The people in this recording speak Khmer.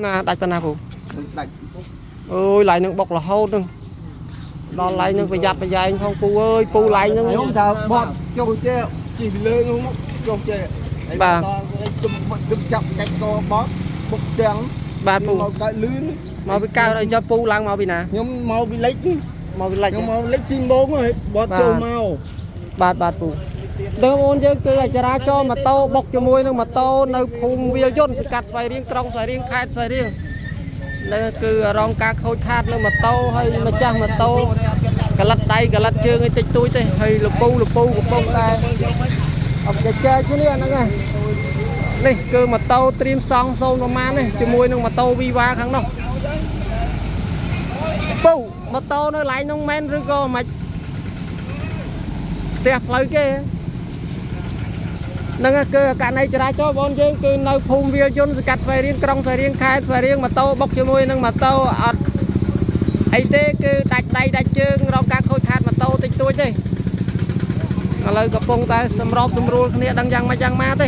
ណាដាច់ប៉ុណ្ណាពូ ដាច់ អើយឡៃនឹងបុករហូតនឹងដល់ឡៃនឹងប្រយ័ត្នប្រយែងផងពូអើយពូឡៃនឹង ខ្ញុំថាបត់ចុះចេះជិះលើនោះមកចុះចេះ បាទ ជុំជុំចាប់កាច់កបត់បុកទាំង បាទពូ មកកើតលឿន មកពីកើតអីចុះពូឡើងមកពីណា ខ្ញុំមកពីលិច មកពីលិច ខ្ញុំមកលិចទីម៉ោងហើយបត់ចូលមក បាទបាទពូដើមអូនយើងគឺអចរាចរណ៍ម៉ូតូបុកជាមួយនឹងម៉ូតូនៅភូមិវាលយន្តសង្កាត់ស្វាយរៀងក្រុងស្វាយរៀងខេត្តស្វាយរៀងនៅគឺរងការខូចខាតនៅម៉ូតូហើយម្ចាស់ម៉ូតូកលិតដៃកលិតជើងអីតិចតួចទេហើយលពូលពូកំពុងតែអត់ចែកគ្នាហ្នឹងហើយនេះគឺម៉ូតូត្រៀមសង់សូនប្រមាណនេះជាមួយនឹងម៉ូតូវីវ៉ាខាងនោះពូម៉ូតូនៅឡៃនោះមែនឬក៏មិនស្ទះផ្លូវគេហ្នឹងហើយគឺករណីចរាចរណ៍បងយើងគឺនៅភូមិវាលយន្តសង្កាត់ស្វាយរៀងក្រុងស្វាយរៀងខេត្តស្វាយរៀងម៉ូតូបុកជាមួយនឹងម៉ូតូអត់អីទេគឺដាច់ដៃដាច់ជើងរងការខូចខាតម៉ូតូតិចតួចទេឥឡូវកំពុងតែសម្របសម្រួលគ្នាដឹងយ៉ាងម៉េចយ៉ាងម៉ាទេ